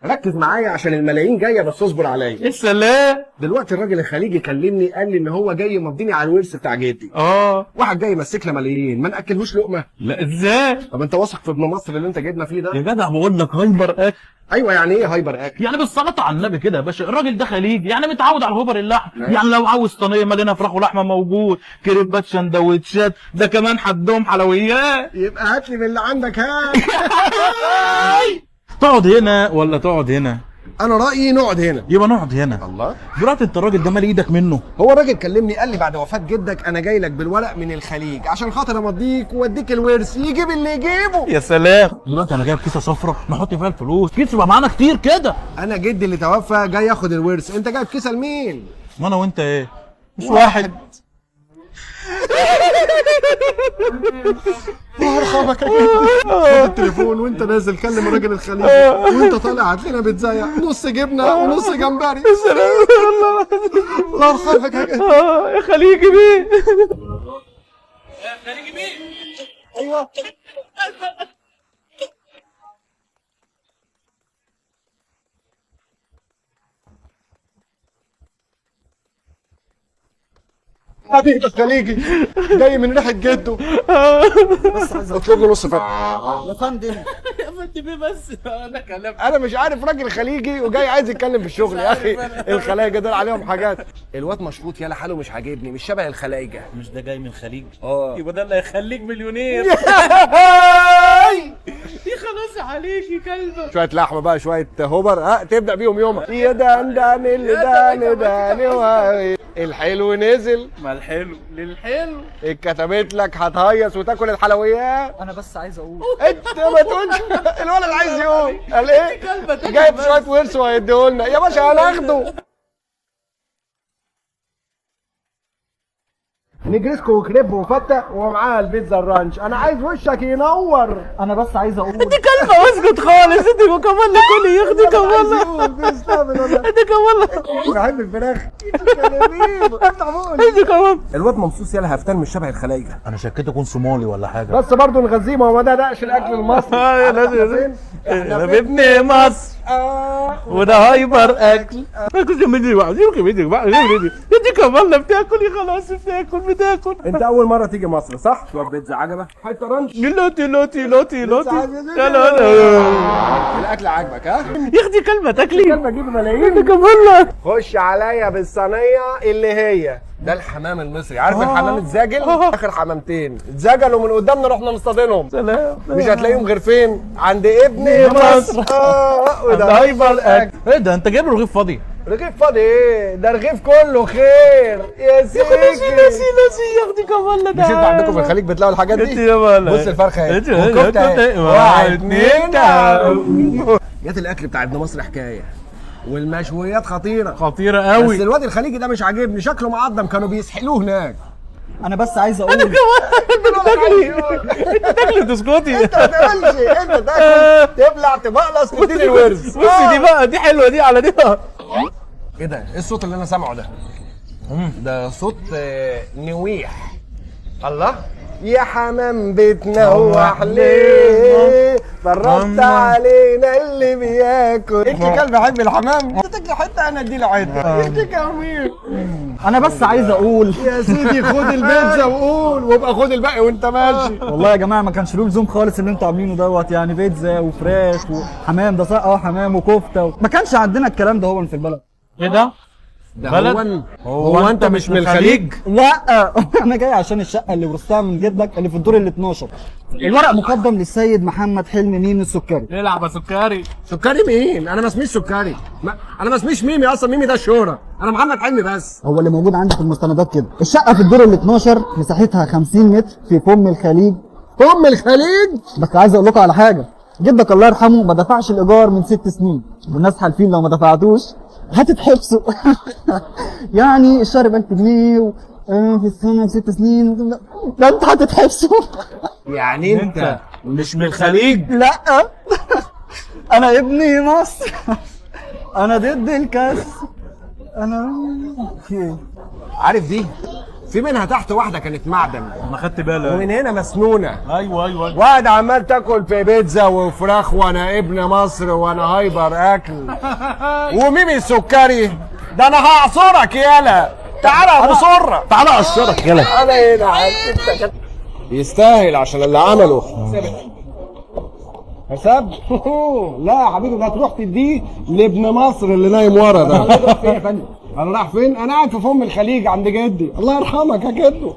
ركز معايا عشان الملايين جاية، بس اصبر عليا. يا سلام. دلوقتي الراجل الخليجي كلمني قال لي ان هو جاي يمضيني على الورث بتاع جدي. واحد جاي يمسك لنا ملايين، ما ناكلهوش لقمة؟ لا ازاي؟ طب انت واثق في ابن مصر اللي انت جايبنا فيه ده؟ يا جدع بقول لك hyper اكل. ايوه، يعني ايه hyper اكل؟ يعني بالصلاة على النبي كده يا باشا، الراجل ده خليجي يعني متعود على الهوبر اللحم، يعني لو عاوز صينية مليانة فراخ ولحمه موجود، كريبات، سندوتشات، ده كمان حدهم حلويات. يبقى هات لي من اللي عندك. هات. تقعد هنا ولا تقعد هنا؟ انا رايي نقعد هنا. يبقى نقعد هنا. الله. دلوقتي انت الراجل ده مال ايدك منه؟ هو الراجل كلمني قال لي بعد وفاة جدك انا جاي لك بالورق من الخليج عشان خاطر امضيك واديك الورث، يجيب اللي يجيبه. يا سلام. دلوقتي انا جايب كيسه صفرة نحط فيها الفلوس، كيس يبقى معانا كتير كده. انا جدي اللي توفى جاي ياخد الورث، انت جايب كيسه لمين؟ ما انا وانت ايه؟ مش واحد. الله يرحمك يا جدي. خد التليفون وانت نازل كلم الراجل الخليجي، وانت طالع هات لنا بيتزاية نص جبنه ونص جمبري. يا سلام. الله يرحمك يا جدي. يا خليجي بيه. ايوه. حبيبي الخليجي جاي من ريحه جده. بس عايز اطلب له نص فرخة. يا فندم. يا فندم ايه بس انا كلام. انا مش عارف، راجل خليجي وجاي عايز يتكلم في الشغل. يا اخي الخلايجه دول عليهم حاجات. الواد مشروط يالا، حاله مش عاجبني، مش شبه الخلايجه. مش ده جاي من الخليج؟ اه. يبقى ده اللي هيخليك مليونير. يا خلاص عليك يا كلبه. شوية لحمه بقى، شوية هوبر، ها تبدا بيهم يومك. يا دان دان اللي دان دان واي. الحلو نزل. ما الحلو للحلو. اتكتبت لك هتهيص وتاكل الحلويات. انا بس عايز اقول. انت ما تقولش. الولد عايز يقول قال ايه؟ جايب شوية ورث وهيديهولنا يا باشا، هناخده. نجرسكو وكريب وفته ومعاها البيتزا ال ranch. انا عايز وشك ينور. انا بس عايز اقول. انت كلبه واسكت خالص. انت كمان كل ياخدي كمان. انت كمان. بحب الفراخ. افتح بقك. انت كمان. الواد ممصوص يالا هفتان، مش شبه الخلايجه. انا شكيت اكون صومالي ولا حاجة. بس برضه نغذيه، ما هو ده دقش الاكل المصري. يا لازم. احنا فين؟ احنا بابن مصر وده hyper اكل. انت كمان بتاكلي خلاص، بتاكل بتاكل. انت اول مرة تيجي مصر صح؟ شوية بيتزا عجبه، حتة ranch. لوتي لوتي لوتي لوتي. لا لا لا. الاكل عاجبك ها؟ يا اختي كلمة تاكلي. كلمة تجيب ملايين. انت كمان. خش عليا بالصينيه اللي هي ده الحمام المصري، عارف الحمام الزاجل؟ اخر حمامتين اتزجلوا من قدامنا رحنا مصطادينهم. سلام. مش هتلاقيهم غير فين؟ عند ابن مصر. وده hyper اكل. ايه ده انت جايب له رغيف فاضي؟ رغيف فاضي ايه؟ ده رغيف كله خير يا سيدي. لوسي لوسي يا اختي كمان. مش انتوا عندكم في الخليج بتلاقوا الحاجات انت دي؟ يا بلا. بص الفرخه اهي انت- والكفته اهي. انت- واحد اتنين تلاتة. جت الاكل بتاع ابن مصر حكاية، والمشويات خطيرة. خطيرة بس قوي. الواد الخليجي ده مش عاجبني، شكله معضم، كانوا بيسحلوه هناك. انا بس عايز اقول. انت بتاكلي، انت بتاكلي وتسكتي. انت ما تقولش، انت تاكل تبلع تبقلص تديني الورث. بصي دي بقى، دي حلوة دي على دي بقى. ايه ده؟ ايه الصوت اللي انا سامعه ده؟ ده صوت نويح. الله يا حمام بتنوح ليه؟ فرجت علينا اللي بياكل. انت كلب بحب الحمام، انت تاكل حتة انا ادي له حتة. انت كمين. انا بس عايز اقول. يا سيدي خد البيتزا وقول، وابقى خد الباقي وانت ماشي. والله يا جماعة ما كانش له لزوم خالص اللي انتوا عاملينه دوت، يعني بيتزا وفراخ وحمام، ده صح حمام وكفته ما كانش عندنا الكلام ده هو في البلد. ايه ده؟ ده بلد؟ هو انت مش من الخليج؟ لا انا جاي عشان الشقة اللي ورثتها من جدك اللي في الدور ال 12. الورق مقدم للسيد محمد حلمي ميمي السكري. العب يا سكري. سكري مين؟ انا ما اسميش سكري، انا ما اسميش ميمي اصلا، ميمي ده الشهرة، انا محمد حلمي بس. هو اللي موجود عندي في المستندات كده. الشقة في الدور ال 12 مساحتها 50 متر في فم الخليج. فم الخليج؟ بس عايز اقول لكم على حاجة، جدك الله يرحمه ما دفعش الايجار من 6 سنين، والناس حالفين لو ما دفعتوش هتتحبسوا. يعني الشهر ب 1000 جنيه في السنة في 6 سنين، ده انت هتتحبسوا. يعني انت مش من الخليج؟ لا انا ابني مصر، انا ضد الكاس، انا في ايه؟ عارف دي في منها تحت واحدة كانت معدن، انا خدت بالي. ومن هنا مسنونه. ايوه ايوه ايوه. وقاعد عمال تاكل في بيتزا وفراخ، وانا ابن مصر وانا hyper اكل وميمي السكري ده انا هعصرك يالا. تعالى يا ابو سره، تعالى اقشرك يلا. انا هنا عارف. يستاهل عشان اللي عمله. حساب؟ لا يا حبيبي، ده تروح تديه لابن مصر اللي نايم ورا ده. فين يا فندم؟ انا رايح فين؟ انا قاعد في فم الخليج عند جدي، الله يرحمك يا جدو.